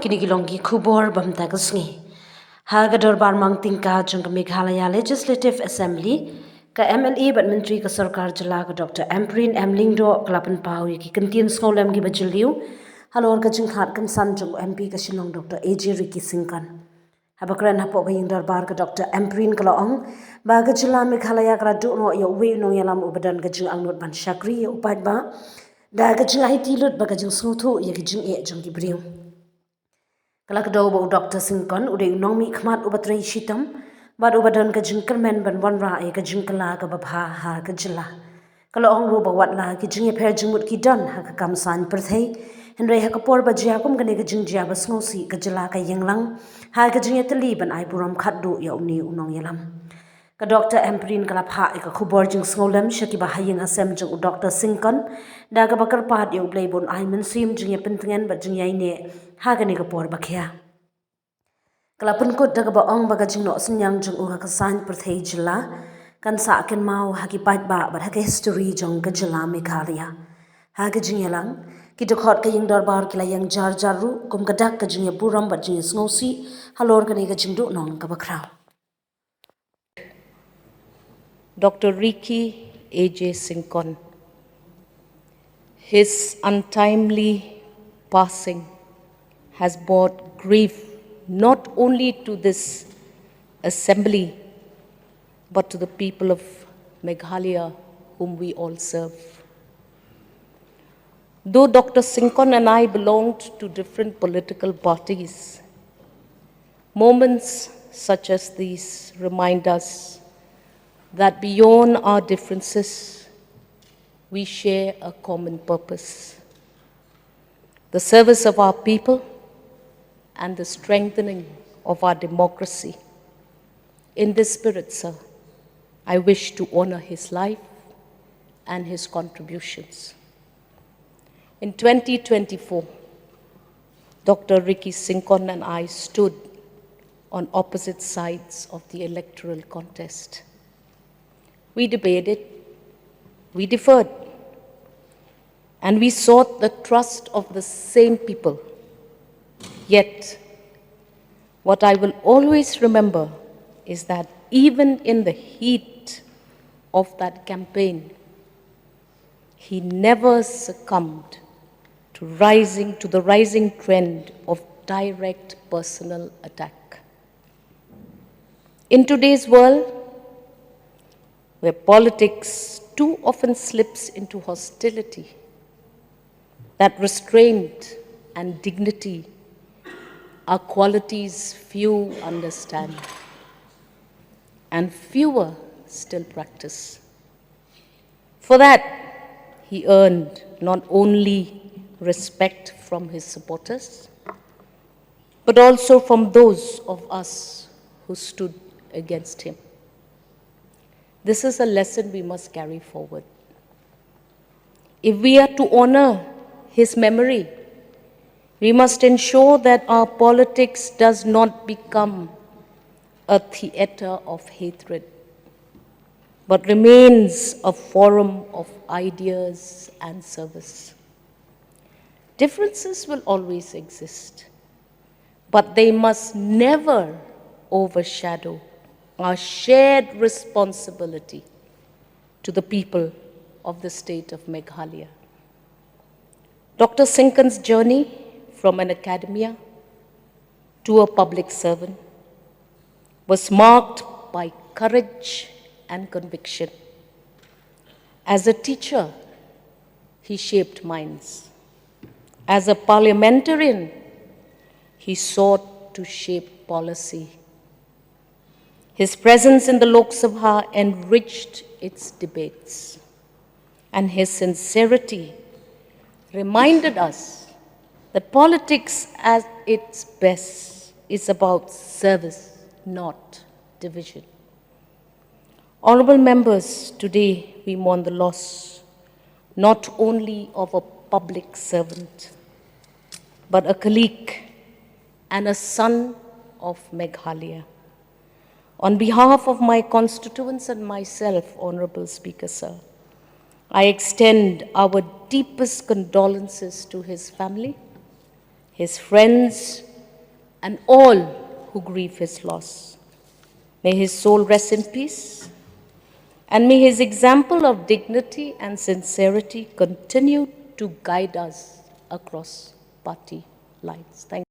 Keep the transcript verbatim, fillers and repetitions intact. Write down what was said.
Kine ki long ki khubor bam ta ka sngi. Ha ka dorbar mang tyngka jong ka Meghalaya Legislative Assembly, ka M L A bad Myntri ka Sorkar Jylla ka Doctor Ampareen M Lyngdoh ka la pynpaw ïa ki kyntien sngewlem kiba jylliew halor ka jingthad kynsan jong u M P ka Shillong Doctor A J Ricky Syngkon. Haba kren hapoh ka ïing dorbar ka Doctor Ampareen ka la ong ba ka jylla Meghalaya ka la duh noh ïa uwei u nongïalam uba don ka jingangnud ban shakri ïa u paidbah da ka jingaiti lut bad ka jingsngewthuh ïa ka jingeh jong ki briew. Ka la kdew ba u Doctor Syngkon u dei u nongmihkhmat uba trei shitom bad uba don ka jingkyrmen ban wanrah ïa ka jingkylla kaba bha ha ka jylla. Ka la ong ruh ba wat la ki jingïapher jingmut ki don ha ka kam saiñ pyrthei, hynrei ha ka por ba jia kum kane ka jingjia ba sngewsih, ka jylla ka ïeng lang ha ka jingïatylli ban ai burom khatduh ïa une u nongïalam. Ka Doctor Ampareen ka la phah ïa ka khubor jingsngewlem sha kiba ha ïing ha sem jong u Doctor Syngkon da kaba kyrpad ïa U Blei ba un ai mynsiem jingïapyntngen bad jingïaineh ha kane ka por ba khia. Ka la pynkut da kaba ong ba ka jingnoh synñiang jong u ha ka saiñ pyrthei jylla kan sah kynmaw ha ki paidbah bad ha ka history jong ka jylla Meghalaya. Ha ka jingïalang, ki dkhot ka ïing dorbar ki la ïeng jar jar ruh kum ka dak ka jingïaburom bad jingïasngewsih halor kane ka jingduhnong kaba khraw. Doctor Ricky A J Syngkon. His untimely passing has brought grief not only to this assembly but to the people of Meghalaya whom we all serve. Though Doctor Syngkon and I belonged to different political parties, moments such as these remind us that beyond our differences, we share a common purpose: the service of our people and the strengthening of our democracy. In this spirit, sir, I wish to honor his life and his contributions. In twenty twenty-four, Doctor Ricky Syngkon and I stood on opposite sides of the electoral contest. We debated, we differed, and we sought the trust of the same people. Yet, what I will always remember is that even in the heat of that campaign, he never succumbed to rising, to the rising trend of direct personal attack. In today's world, where politics too often slips into hostility, that restraint and dignity are qualities few understand and fewer still practice. For that, he earned not only respect from his supporters, but also from those of us who stood against him. This is a lesson we must carry forward. If we are to honor his memory, we must ensure that our politics does not become a theater of hatred, but remains a forum of ideas and service. Differences will always exist, but they must never overshadow our shared responsibility to the people of the state of Meghalaya. Doctor Syngkon's journey from an academia to a public servant was marked by courage and conviction. As a teacher, he shaped minds. As a parliamentarian, he sought to shape policy. His presence in the Lok Sabha enriched its debates, and his sincerity reminded us that politics at its best is about service, not division. Honorable members, today we mourn the loss not only of a public servant, but a colleague and a son of Meghalaya. On behalf of my constituents and myself, Honorable Speaker, sir, I extend our deepest condolences to his family, his friends, and all who grieve his loss. May his soul rest in peace, and may his example of dignity and sincerity continue to guide us across party lines. Thank